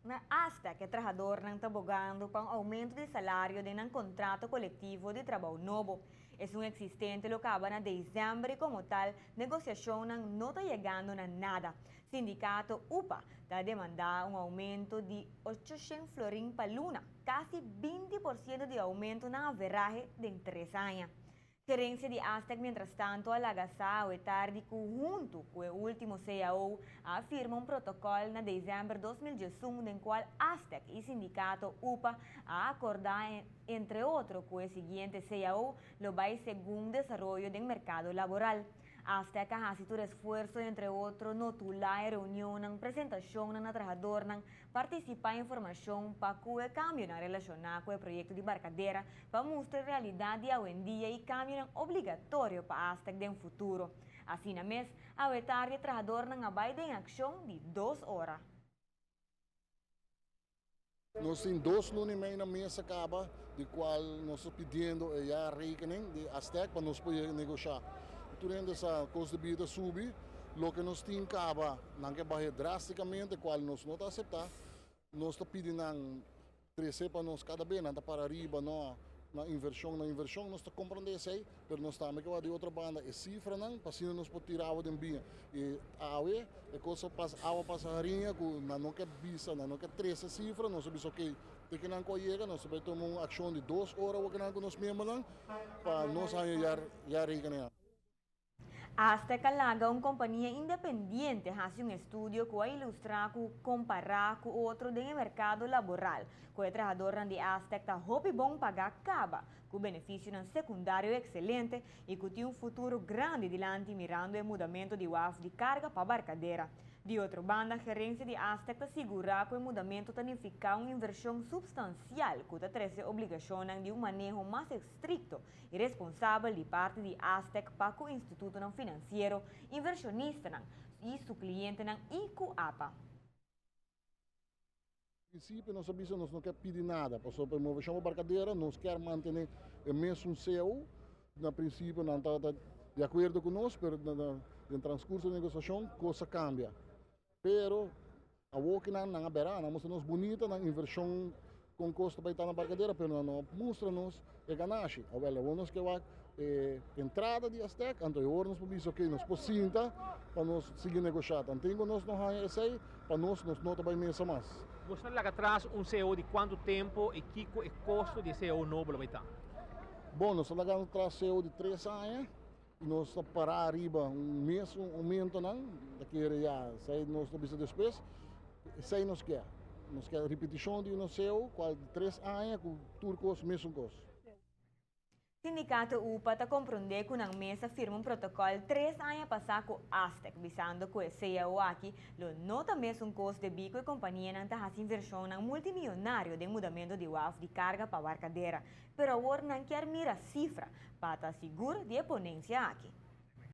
Na Astec e trahadornan ta bogando pa un aumento di salario den nan contrato colectivo di trabou nobo. Esun existente lo caba na december y como tal negociacionnan no ta yegando na nada. Sindicato UPA ta demanda un aumento di 800 florin pa luna, casi 20% di aumento na averahe den 3 aña. Gerencia di Astec, mientrastanto, a laga sa tardi cu hunto cu e ultimo CAO a firma un protocol na december 2011 den cual Astec y sindicato UPA a acorda, entre otro, cu e siguiente CAO lo bay segun desaroyo di mercado laboral. Astec a haci tur esfuerso, entre otro, notula reunion, presentacion na trahador, participa den informacion pa e cambio relaciona cu e proyecto di Barcadera, pa mustra e realidad di awendia y cambio obligatorio pa Astec den futuro. Asina mes, awe tardi trahadornan a bay den accion di 2 ora. Nos tin 2 luna y mey na mesa caba, di cual nos ta pidiendo e jaarrekening di Astec pa nos por negocia. Tur e costo di bida a subi, loke nos tin caba, nan ke baha drasticamente, cual nos no ta acepta. Nos ta pidiendo trece pa nos cada bes, nan ta para ariba, no, na inversion, nos ta comprende esey, pero nos tambe ke di otro banda e cifranan, pa asina nos por tira awa den biña. Y awe, e cos a pasa, awa pasa hariña, cu nan no ke bisa, nan no ke trece cifra, nos bisa ok, te cu nan yega, nos bay tuma un accion di 2 ora cu nan cu nos miembronan, pa nos haya jaarrekening. Astec a laga un compania independiente haci un estudio cu a ilustra cu compara cu otro den mercado laboral. Cu e trahador di Astec ta hopi bon paga caba, cu beneficio secundario excelente y cu tin un futuro grandi dilanti mirando e mudamento di waf di carga pa Barcadera. Di otro banda, gerencia di Astec ta sigura cu e mudamento ta significa un inversion substancial cu ta trece obligacion di un maneho mas estricto y responsabel di parti di Astec pa cu instituto financiero, inversionista y su cliente y cu APA. Na principio, nos a bisa, nos no ke pidi nada, pasobra pa Barcadera, nos ke mantene e mesun CAO. Na principio, nan tabata di acuerdo cu nos, ma den transcurso di negociacion, cos a cambia. Pero, awor cu nan a bera, nan mustra nos bunita na inversion cu costo pa ta na Barcadera, pero nan no a mustra nos e ganashi. Awel, awor nos ke entrada di Astec, anto awor nos por bisa, ok, nos por sinta pa nos sigui negocia. Tanto nos no haya esey, pa nos, nos no ta bay mesa mas. Bo a laga atras un CAO di cuanto tempo y kico e costo di CAO nobo lo bay ta? Bon, nos a laga atras CAO di 3 aña y nos a para ariba un mes, un aumento nan, da kere ya, esey nos ta bisa despues, esey nos ke. Nos ke repeticion di un CAO, cual di 3 aña, cu tur cos, mesun cos. Sindicato UPA ta comprende cu nan mes a firma un protocol 3 aña pasa cu Astec, bisando cu e CAO aki lo no ta mesun cos debi cu e compania nan ta haci inversion multimillonario den mudamento di waf di carga pa Barcadera. Pero awor nan kier mira cifra, pa ta sigur di e ponencia aki.